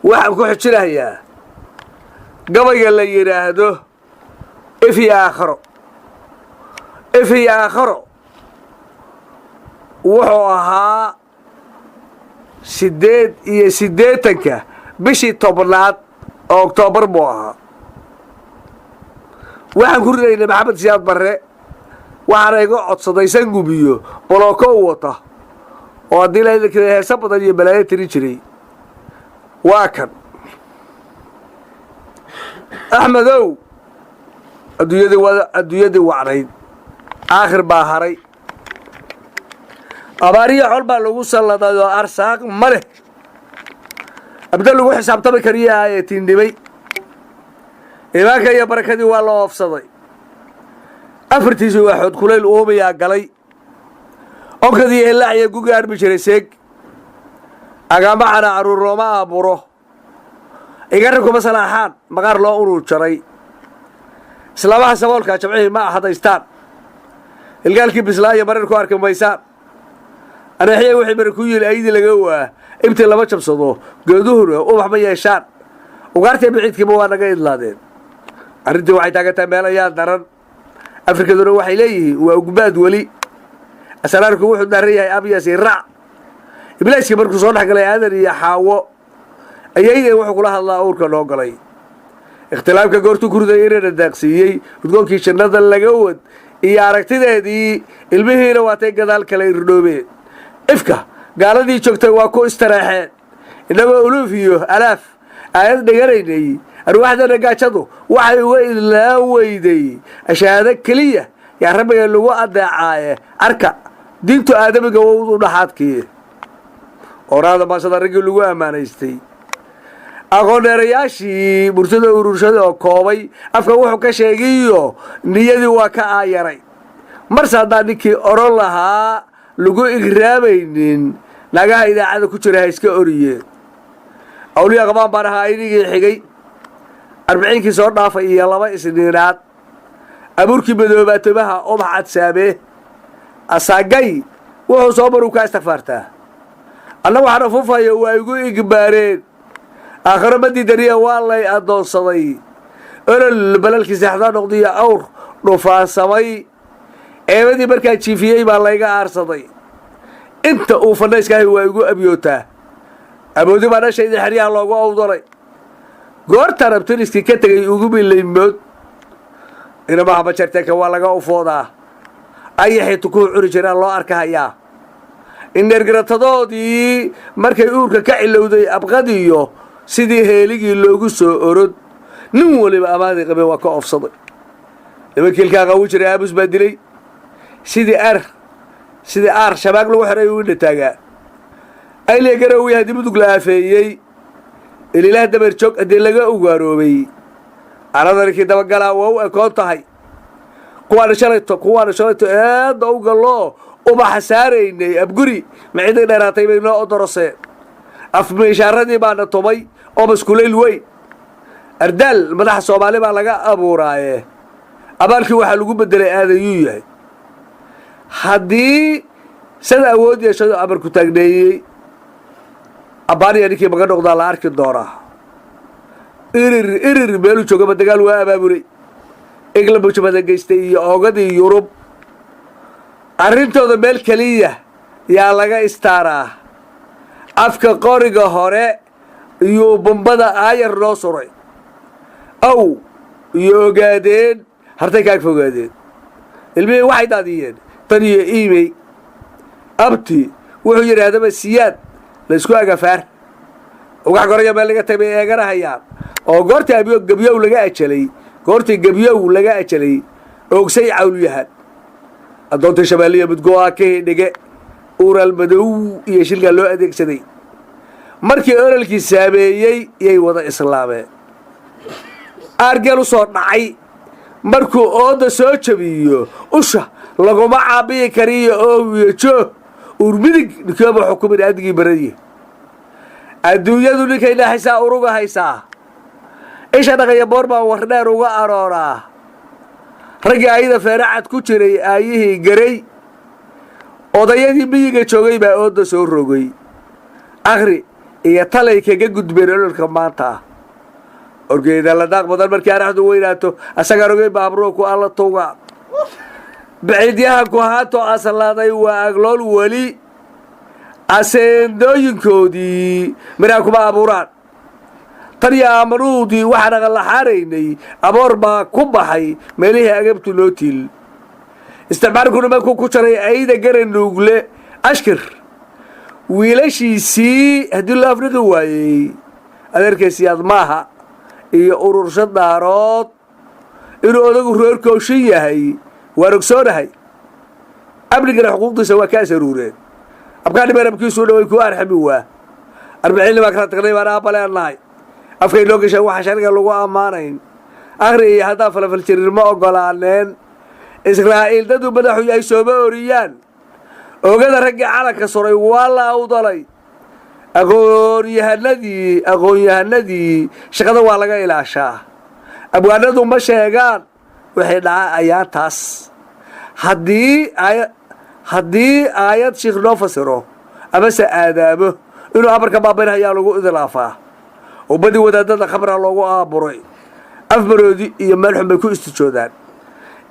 Waxaan ku xijinayaa gabayga la yidhaahdo If iyo Aakharo. If iyo Aakharo wuxuu ahaa 88-ka bishii 10aad oo Oktoobar buu ahaa. Waxaan ku ridaynay Maxamed Siyaad Barre. Waxaana iga codsaday Sangubiyo bolooko u wata oo haddii la heese badan iyo balaayo tirin jiray. Waa kan Axmedow. Adduunyadii wa adduunyadii wacnayd aakhir baa haray. Abaariyo col baa lagu salladay oo arsaaq ma leh. Abda lagu xisaabtami kariyo ee tiindhibay. Iimaanka iyo barakadii waa la oofsaday. Afartiisii waaxood kulayl uumayaa galay. Onkadii hellaaciya guga armi jiray seeg. Agaamacana carruur looma aaburo. Igarra kuma salaaxaan maqaar loo urur jaray. Islaamaha saboolkaa jamcihii ma ahadaystaan. Ilgaalkii bislaa iyo marar ku arki maysaan. Aneexiya wixii mara ku yili ayadii laga waa ibti lama jabsado. Geeduhuna ubax ma yeeshaan. Ugaartii biciidkiiba waa naga idlaadeen. Arrintii waxay taagan tahay meel ayaa daran. Afrikaduna waxay leeyihiin waa ugbaad weli. Asraarku wuxuu daaran yahay abyasi raac. Iblaaskii markuu soo dhex galay Aadan iyo Xaawo ayayden wuxuu kula hadlaa uurka noo galay. Ikhtilaafka goortuu kurday inana daaqsiiyey udgoonkii jannada laga wad iyo aragtideedii ilmihiina waatay gadaal kale irdhoobeen. Ifka gaaladii joogtay waa ku istareexeen. Innagoo uluuf iyo alaaf aayad dhiganaynay, arwaaxdana gaajadu waxay uga idlaan weyday. Ashahaado keliya yaa Rabbiga lagu adeecaaye. Arka diintu aadamiga u dhaxaadkii oraada maasada raggii lagu ammaanaystay, aqoon-dheerayaashii murtada ururshada oo koobay afka wuxuu ka sheegiyo niyadii waa ka aayaray. Marse haddaan ninkii oran lahaa lagu igraamaynin, nagaha idaacada ku jira ha iska oriyeen. Awliya qabaan baan ahaa inigii xigay 40kii soo dhaafay iyo laba Isniinaad. Abuurkii madoobaatomaha ubax cadsaamee asaagay wuxuu soo maruu kaa istikfaartaa. Anna waxaan afuufaya waa igu igbaareen. Aakharo ma diidaniya, waa lay addoonsaday. Olol balalkii seexdaa noqdiyo awr dhufaansamay. Ceebadii markaa jiifiyey baa layga aarsaday. Inta uu fannayskaahi waa igu abyootaa. Amoodi baa dhashayda xeryaha loogu awdalay. Goortaan abtiriskii ka tegay ugu milaymood inamaha majarteeka waa laga ufoodaa. Ayaxay tukuhu cuni jiraan loo arkahayaa. Indheergaratadoodii markay uurka ka cilowday abqadiyo sidii heeligii loogu soo orod. Nin waliba amaadii qabeen waa ka oofsaday. Nimankii ilkaa qawi jiray aamus baa dilay. Sidii aar shabaag lagu xiray uu indha taagaa. Ayliya Garowi haddii Mudug la aafeeyey, ililaha dabeer joog haddii laga ugaaroobay, anadaninkii dabagalaa waa u ekoon tahay. Kuwaana shalayto eedda u galloo ubaxa saaraynay abguri maciday dheeraatay bay noo odoroseen. Afmiishaaradii baana tumay oo maskulayl weyn. Ardaal madaxa Soomaali baa laga abuuraaye. Abaalkii waxaa lagu bedelay aadayuu yahay. Haddii sada awood yeeshado amarku taagneeyey abbaaniya ninkii maga noqdaa la arki doonaa. Irir irir meeluu joogaba dagaal waa abaabulay. England buu jabada geystay iyo oogadii Yurub. Arrintooda meel keliya yaa laga istaaraa. Afka qoriga hore iyuu bumbada aayar noo suray. Aw iyo ogaadeen hartay kaag fogaadeen. Ilmihii waxay daadiyeen tan iyo iimey. Abti wuxuu yidhaahdaba Siyaad laysku agafaar. Ugax goraya meel laga tagay bay eeganahayaan oo goortii abyo gebyow laga ajalay, goortii gebyow laga ajalay oogsay cawlyahan. Addoontii Shabeelliya mudgoa ka hidhige uuraal madow iyo shilkaa loo adeegsaday. Markii ololkii saameeyey yay wada islaameen. Aargeel u soo dhacay markuu ooda soo jabiyo usha laguma caabiyi kariyo oowiyo joog uur midig ninkiiba xukumin adigii baradyi. Adduunyadu ninkay dhahaysaa uruga haysaa. Isha dhaqaya boor baan wardheer uga arooraa. Raggii ayada feeracad ku jiray aayihii garay. Odayadii miyiga joogay baa ooda soo rogay. Akhri Iyo talay kaga gudbeen ololka maanta ah. Orgeeda la daaq badan markii araxdu weynaato, asagaan ogeyn baabruo ku alla tuga. Baciidyaha ku haato asalaaday waa aglool weli aseendooyinkoodii midhaa kuma abuuraan. Tan iyo aamanuudii waxaan aqallaxaanaynay, aboor baa ku baxay meelihii agabtu noo tiil. Isticmaalku nimanku ku jaray ayda garanuugle ashkir wiilashiisii haddii loo afriqi waayey, adeerkaysiyaad maaha iyo urursha daarood inuu odagu reer kooshin yahay waan ogsoonahay. Amnigana xuquuqdiisa waa ka asaruureen. Abkaadhibarabkiisuu dhaway kuu arxami waa arbiciinni baan kala tagnay, baan aabba leenahay. Afkay noo gashaan waxa sharciga lagu ammaanayn. Akhri iyo haddaan falafal jirin ma ogolaaneen. Israa'iil daduu madaxu yahay sooma oriyaan. Oogada raggii calanka suray waa la awdalay. Aqoonyahanadii shaqada waa laga ilaashaa. Abwaanadu ma sheegaan waxay dhaca ayaantaas. Haddii aayad shiikh noo fasiro amase aadaamo inuu amarka baabaynhayaa lagu idlaafaa. Ummadii wadaadada khamra loogu aaburay, afmaroodi iyo meel xun bay ku istijoodaan.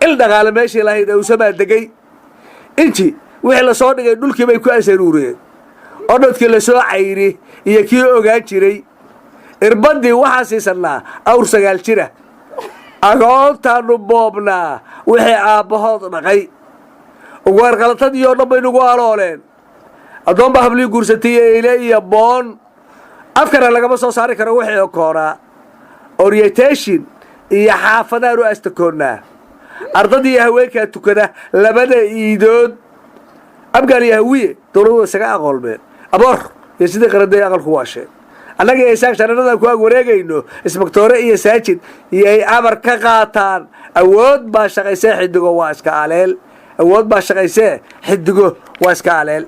Il dhaqaale meeshii lahayd awsamaa degay. Inji wixii lasoo dhigay dhulkii bay ku asaruureen. Odhodkii lasoo cayri iyo kii ogaan jiray irbadii waxaa siisannaa awr 9 jira. Agoontaanu boobnaa wixii aabbahood dhaqay. Ugaarqalatadii oo dhan bay nagu alooleen. Addoon baa hablii guursatay eyle iyo boon. Afkana lagama soo saari karo wixii okoonaa. Orientation iyo xaafadaan u astakoonnaa. Ardadii iyo haweenkaa tukada labada iidood. Abgaal iyo Hawiye dowladdu isaga aqoolmeen. Aboor iyo sidii qaranday aqalku waasheen. Annaga iyo isaaq sharanadan ku ag wareegayno. Ismaktoore iyo saajid iyo ay amar ka qaataan. Awood baa shaqaysee, xidigo waa iska aleel. Awood baa shaqaysee, xidigo waa iska aleel.